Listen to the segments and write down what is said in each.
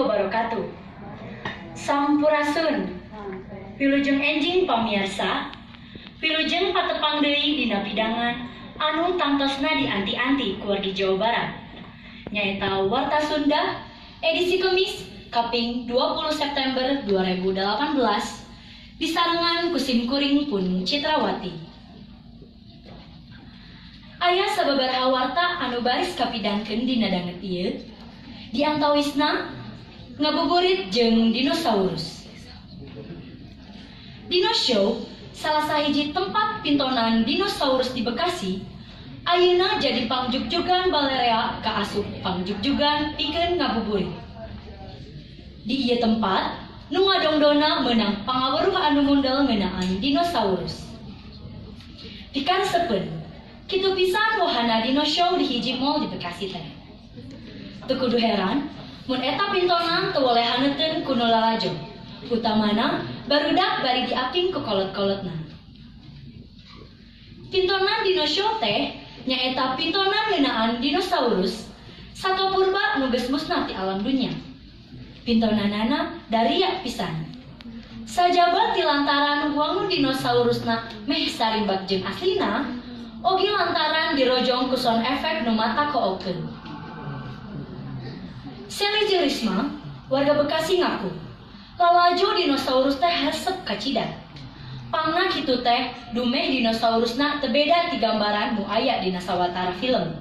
Wabarakatuh. Sampurasun. Wilujeng enjing, pamiarsa. Wilujeng patepang deui dina pidangan anu tangtosna dianti-anti ku wargi Jawa Barat. Nyaeta Warta Sunda edisi Kemis kaping 20 September 2018, disarengan ku simkuring, pun Citrawati. Aya sababaraha warta anu baris kapidangkeun dina danget ieu. Di antawisna, ngabuburit jeung dinosaurus. Dino Show, salah sahiji tempat pintonan dinosaurus di Bekasi, ayeuna jadi pangjugjugan balerea kaasup pangjugjugan pikeun ngabuburit. Di ieu tempat, nu ngadongdona meunang pangaweruh anu mundel ngeunaan dinosaurus. Pikaresepeun, kitu pisan wahana Dino Show di hiji mall di Bekasi teh. Teu kudu heran mun eta pintonan teu woleh haneuteun ku nu lalajo, utamana barudak bari diaping ku kolot-kolotna. Pintonan Dino Show teh nyaeta pintonan ngeunaan dinosaurus, sato purba nu geus musnah ti alam dunya. Pintonanana daria pisan. Sajaba ti lantaran wangun dinosaurusna meh sarimbak jeung aslina, oge lantaran dirojong ku sound effect nu matak hookeun. Sally Jerisma, warga Bekasi, ngaku lalajo dinosaurus teh resep kacida. Pangna kitu teh dumeh dinosaurusna teu beda ti gambaran nu aya dina sawatara film.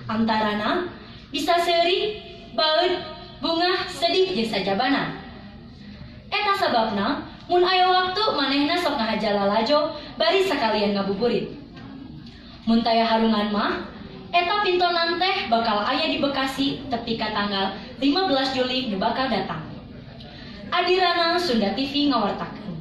Antarana bisa seuri, baeud, bungah, sedih jeung sajabana. Eta sababna mun aya waktu manehna sok ngahaja lalajo bari sakalian ngabuburit. Mun taya harungan mah, eta pintonan teh bakal aya di Bekasi tepi ka tanggal 15 Juli nu bakal datang. Adirana Sunda TV ngawartakeun.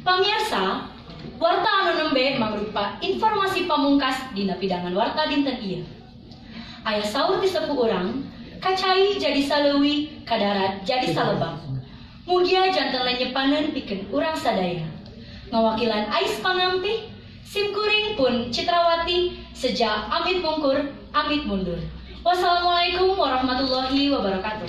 Pamirsa, warta anu nembe mangrupa informasi pamungkas dina pidangan warta dinten ieu. Aya saur ti sepuh urang, "Ka cai jadi saleuwi, ka darat jadi salebak." Mugia janten lenyepaneun pikeun urang sadaya. Ngawakilan Ais Pangampih, simkuring pun Citrawati, seja amit mungkur, amit mundur. Wassalamualaikum warahmatullahi wabarakatuh.